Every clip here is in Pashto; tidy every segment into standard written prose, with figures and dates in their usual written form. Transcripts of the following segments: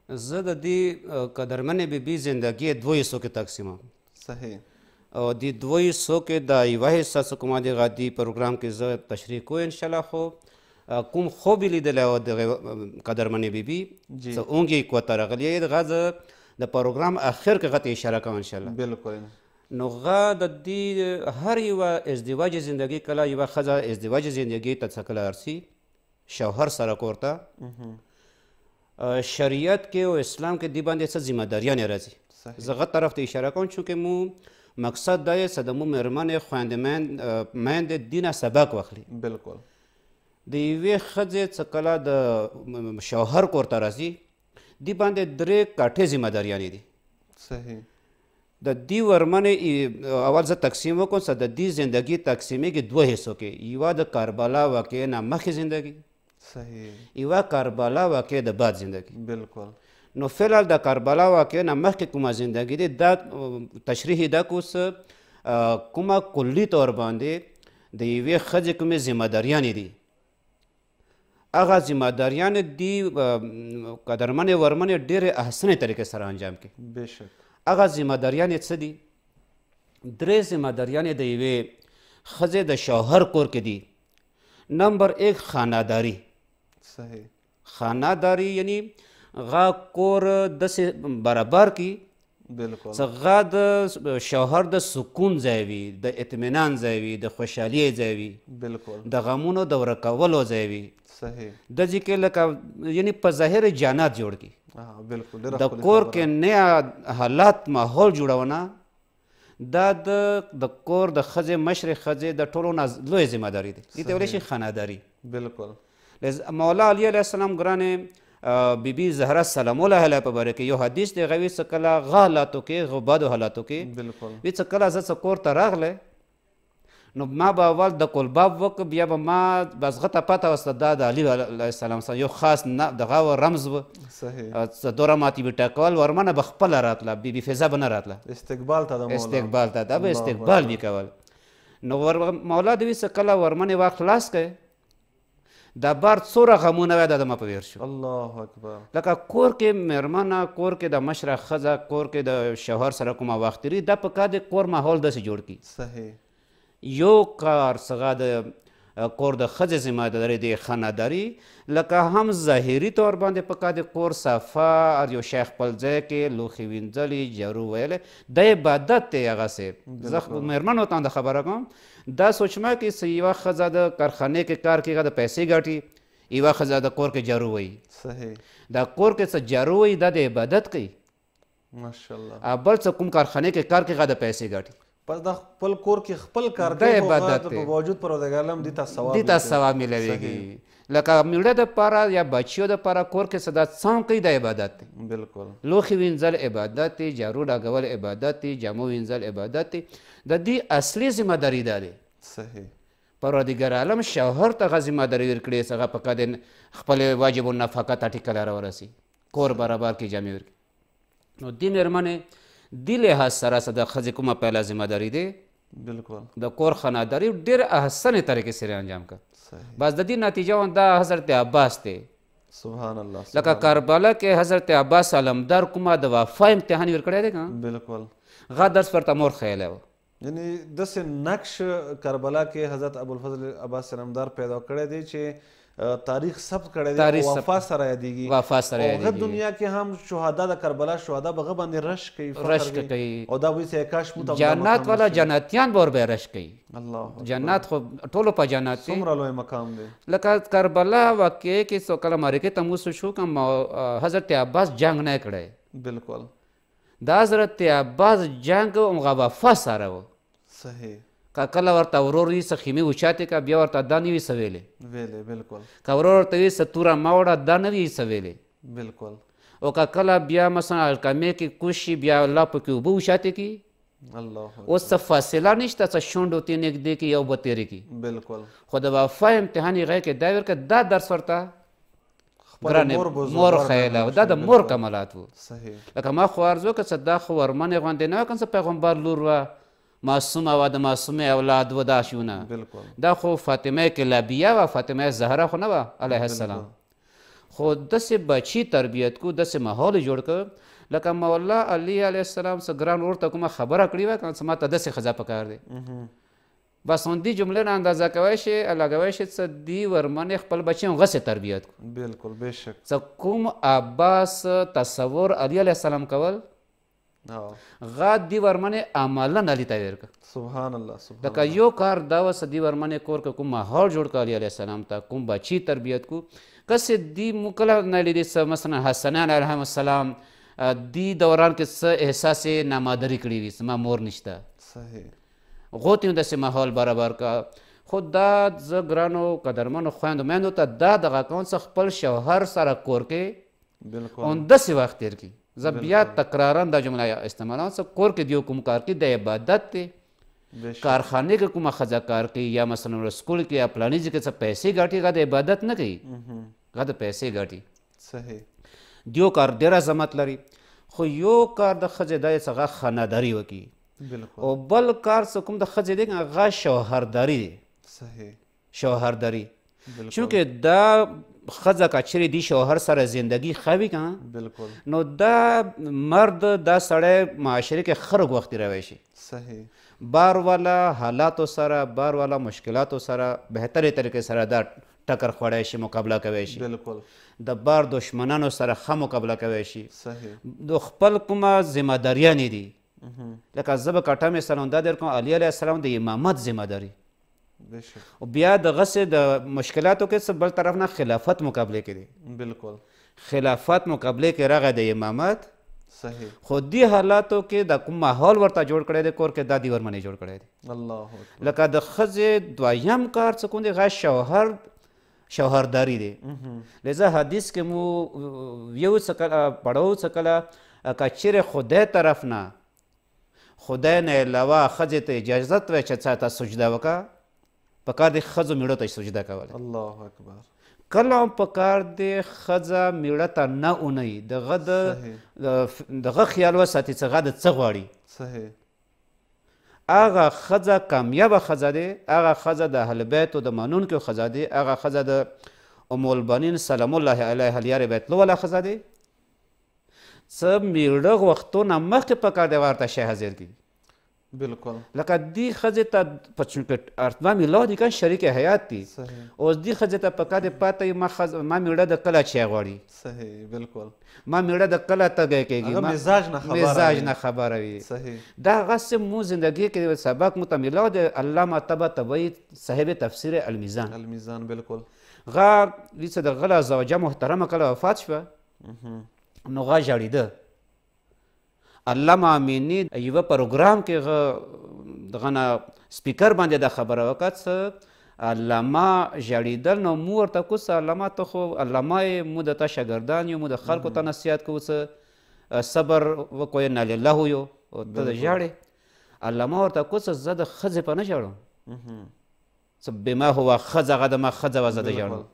زه د دې قدرمنې بیبي زندګي دوو حصو کې تقسیموم. صحیح. او دې دوو حصو کې دا یوه حصه څه کومه دغه دې پروګرام کې زه تشریح کوم انشاءالله. خو کوم خوب یې لیدلی و دغې قدرمنې بیبي څه اونګې یې قوت ته راغلی، دغه زه د پروګرام اخر کې هغه ته اشاره کوم انشاءالله. بالکل. نو غه د دې هر یوه ازدواجي زندګي، کله یوه ښځه ازدواجي زندګي ته څه کله ورسي شوهر سره کور ته، شریعت کې او اسلام کې دې باندې څه ذمه داریانې راځي. زه هغه طرف ته اشاره کوم، چونکې مو مقصد دا دی چې د مو مېرمنې خویندې میندې دینه سبق واخلي. بالکل. د یوې ښځې څه کله د شوهر کور ته راځي، دې باندې درې کټې ذمه داریانې دي. صحیح. د دې ورمنې اول زه تقسیم وکړم چې د دې زندګي تقسیمېږي دوه حصو کې، یوه د کربلا واقعې نه مخکې زندګي، صحیح، یوه کربلا واقعې د بعد زندګي. بالکل. نو فعلا د کربلا واقعې نه مخکې کومه زندګي دی، دا تشریح یې دا کو څه کومه کلي طور باندې د یوې ښځې کومې ذمه داریانې دي، هغه ذمه داریانې دي قدرمنې ورمنې ډېرې احسنې طریقې سره انجام کړي. بېشک. هغه ذمه داریانې څه دي؟ درې ذمه داریانې د یوې ښځې د شوهر کور کې دي. نمبر 1 خانهداري. صحیح. خانهداري یعنی غا کور داسې برابر کړي، بالکل، څه غا د شوهر د سکون ځای وي، د اطمینان ځای وي، د خوشحالۍ ځای وي، بالکل، د غمونو د ورکولو ځای وي. صحیح. د ځکه کې لکه یعنی په ظاهر جنت جوړ کړي. بالکل. د کور کې نیا حالات ماحول جوړونه دا د کور د ښځې مشرې ښځې د ټولو نه لویه ذمه داري دی. دې ته ویلی شي خانهداري. بالکل. مولا علي علیه السلام ګرانې بیبي زهره سلام الله علیها په باره کې یو حدیث دی، هغه وي څه کله غه حالاتو کې، غه بدو حالاتو کې، وي څه کله زه څه کور ته راغلی، نو ما به اول د کولباب وکړ، بیا به ما بس غه ته پته وسته دا د علي علیه السلام سره یو خاص دغه و رمز و، څه دوره ماتې به ټکول، ورمنه به خپله راتله، بیبي فضا به نه راتله، استقبال ته د مولا، استقبال ته دا به استقبال به کول. نو مولا د وي څه کله ورمنې وخت خلاص کړی، دا بار څومره غمونه وای دا د ما په ویر شو. الله اکبر. لکه کور کې مېرمنه، کور کې د مشره ښځه، کور کې د شوهر سره کومه وخت تېري، دا په کار دی کور ماحول داسې جوړ کړي. صحیح. یو کار څخه د کور د ښځې ذمه داري دی خانهداري، لکه هم ظاهري طور باندې په کار دی کور صفا، هر یو شی خپل ځای کې، لوښي وینځلي، جارو ویلی، دا عبادت دی. هغسې زه مېرمنو ته د خبره کوم، دا سوچ مه کوي چې یوه ښځه د کارخانې کې کار کوي، هغه د پیسې ګټي، یوه ښځه د کور کې جارو وهي. صحیح. دا کور کې څه جارو وهي دا د عبادت کوي. ماشاءالله. بل څه کوم کارخانې کې کار کوي، هغه د پیسې ګټي. پس دا خپل کور کې خپل کار کوي، عبادت په باوجود پروردګار عالم دې ته ثواب، دې ته ثواب میلاویږي. لکه میړه دپاره یا بچیو دپاره کور کې څه دا څنګه کوي، دا عبادت دی. بالکل. لوښي وینځل عبادت دی، جارو لګول عبادت دی، جامو وینځل عبادت دی. د دې اصلي ذمه داري دا دی. صحیح. پروردګار عالم شوهر ته هغه ذمه داري ورکړې چې هغه په کار دی خپل واجب النفقه ته ټیکه لاره ورسي، کور برابر کړي، جامې ورکړي. نو دې مېرمنې دې لحاظ سره څه د ښځې کومه پهله ذمه داري دی، بالکل، د کور خانهداري ډېر احسنې طریقې سره انجام کړه. بس د دې نتیجه وه دا حضرت عباس دی. سبحان الله. لکه کربلا کې حضرت عباس علمدار کومه د وفا امتحان یې ورکړی دی که نه، بالکل، هغه درس ورته مور ښیلی و. یعنی داسې نقش کربلا کې حضرت ابوالفضل عباس علمدار پیدا کړی دی چې تاریخ ثبت کړی دی، وفا سره یادېږي، وفا سره یادېږي. او هغه دنیا کې هم شهدا د کربلا شهدا به هغه باندې رشک کوي، رشک کوي، او دا وایي چې کاش موږ ته جنت والا جنتیان به ورباندې رشک کوي. الله. جنت خو ټولو په جنت دی، څومره لوی مقام دی. لکه کربلا واقعې کې څو کله معرکې ته موسی شو، که حضرت عباس جنګ نه کړی. بالکل. د حضرت عباس جنګ همغه وفا سره و. صحیح. که کله ورته ورور وي څه خیمې اوچتې که بیا ورته دا نه وي څه ویلې، ویلې. بالکل. که ورور ورته وي څه توره مه وړه، دا نه وي څه ویلې. بالکل. او که کله بیا مثلا القمې کې کوز شي، بیا الله پکې اوبه اوچتې کړي. الله. اوس څه فاصله نشته، څه شونډو ته نږدې کړي، یو به تېرې کړي. بالکل. خو د وفا امتحان یې غیر کې دا ورکړه، دا درس ورته ګرانې مور ښیلی و، دا د مور کمالات وو. لکه ما خو عرض وکړه چې دا خو ورمنې غوندې نه وه که څه پیغمبر لور وه، معصومه وه، د معصومې اولاد وه، دا شونه. دا خو فاطمه کلابیه وه، فاطمه زهره خو نه وه علیه السلام. خو داسې بچي تربیت کو، داسې ماحول جوړ کړ. لکه مولا علي علیه السلام څه ګران ورور ته کومه خبره کړې وه که نه، څه ما ته داسې ښځه پکار دی. بس همدې جملې نه اندازه کوی شي، لګوی شي څه دي ورمنې خپل بچي همغسې تربیت کړو. بالکل، بېشک. څه کوم عباس تصور علي علیه السلام کول، غا دي ورمنې عملا علي ته ورکړه. سبحان الله، سبحان لکه یو کار دا وه څه دي ورمنې کور کې کوم ماحول جوړ کړ علي علیه السلام ته، کوم بچي تربیت کو. کسې دي مو کله نه لیدي څه مثلا حسنین علیهم السلام دي دوران کې څه احساس یې نامادري کړي وي، څه ما مور نشته. صحیح. غوتې هم داسې ماحول برابر که. خو دا زه ګرانو قدرمنو خویندو میندو ته دا دغه کوم څه خپل شوهر سره کور کې همداسې وخت تېر کړي. زه بیا تکرارا دا جمله استعمالوم، څه کور کې دیو کوم کار کوي د عبادت دی، کارخانې کې کومه ښځه کار کوي یا مثلا سکول کې یا پلاني ځای کې څه پیسې ګټي، هغه د عبادت نه کوي، هغه د پیسې ګټي. صحیح. دیو کار ډېر عظمت لري. خو یو کار د ښځې دا دی چې هغه خانهداري وکړي، او بل کار څه کوم د ښځې دی هغه شوهرداري دی. صحیح. شوهرداري، چونکه دا ښځه که چېرې دي شوهر سره زندګي ښه وي که بالکل، نو دا مرد دا سړی معاشرې کې ښه رګ وخت تېروی شي. صحیح. بار والا حالاتو سره، بار والا مشکلاتو سره بهترې طریقې سره دا ټکر خوړی شي، مقابله کوی شي. بالکل. د بار دشمنانو سره ښه مقابله کوی شي. صحیح. د خپل کومه ذمه داریانې دي، لکه زه به کټه مثلا دا در کوم، علي علیه السلام د امامت ذمه داري، او بیا دغسې د مشکلاتو کې څه بل طرف نه خلافت مقابلې کې دی. بالکل. خلافت مقابلې کې راغی د امامت. صحیح. خو دې حالاتو کې د کوم ماحول ورته جوړ کړی دی کور کې، دا دې ورمنې جوړ کړی دی. الله اکبر. لکه د ښځې دویم کار څه کوم دی، هغه شوهرداري دی. لذا حدیث کې مو یو څه کله پړو څه کله که چېرې خدای طرف نه، خدای نه علاوه ښځې ته اجازت وی چې څه ته سجده وکړه، پکار دی ښځو میړو ته سجده کوله. الله اکبر. کله هم پکار دی ښځه میړه ته نه اونوي، د غه خیال وساتي چې هغه د څه غواړي. صحیح. هغه ښځه کامیابه ښځه دی، هغه ښځه د اهل بیتو د منونکو ښځه دی، هغه ښځه د ام البنین سلام الله علیها لیارې بیتلو والا ښځه دی. څه میړه غوښتو نه مخکې پکار دی ورته شی حاضر کړي. بالکل. لکه دې ښځې ته په چونکه ارتبا میلاو دي که شریک حیات دي، اوس دې ښځې ته پکار دی پاته وي ما میړه د کله چای غواړي. صحیح. بالکل. ما میړه د کله تږی کېږي، مزاج نه خبره مزاج نه خبره وي. صحیح. دا هغسې مو زندګي کې سبق مو ته میلاو دی. علامه طبطبایي صاحب تفسیر المیزان. المیزان. بالکل. غا وی چې د غله زوجه محترمه کله وفات شوه نو غا ژاړېده. علامه امیني یوه پروګرام کې دغه نه سپیکر باندې دا خبره وکړه چې علامه ژاړېدل، نو مو ورته کو څه علامه ته خو علامه یې، مو د تا شاګردان یو، مو د خلکو ته نصیحت کوو څه صبر وکړو، انا لله یو، ته د ژاړې. علامه ورته کو څه زه د ښځې په نه ژاړم، څه بما هو ښځه هغه د ما ښځه وه، زه د ژاړم،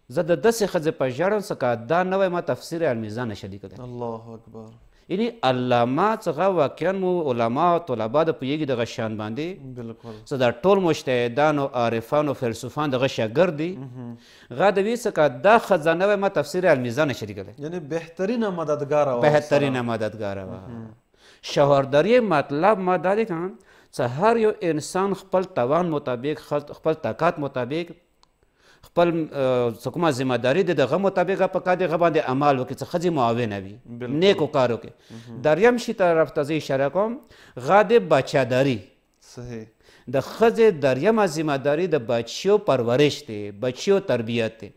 زه د داسې ښځې په ژاړم څه که دا نه وای ما تفسیر المیزان نه شي لیکلی. الله اکبر. یعنی علامه څخه واقعا مو علما او طلبا د پوهېږي دغه شان باندې. بالکل. څه دا ټول مجتهدان او عارفان او فیلسوفان دغه شاګرد دي. هغه د وی څه که دا ښځه نه وای ما تفسیر المیزان نه شي لیکلی. یعنی بهترینه مددګاره وه. بهترینه مددګاره وه. شوهرداري مطلب ما دا دی که چې هر یو انسان خپل توان مطابق، خپل طاقت مطابق، خپل څه کومه ذمه داري د دغه مطابق په کار دی هغه باندې عمل وکړي چې ښځې معاونه وي، نیکو کار وکړي. دریم شي طرف ته زه اشاره کوم، هغه د بچهداري. صحیح. د ښځې دریمه ذمه داري د بچیو پرورش دی، بچیو تربیت دی.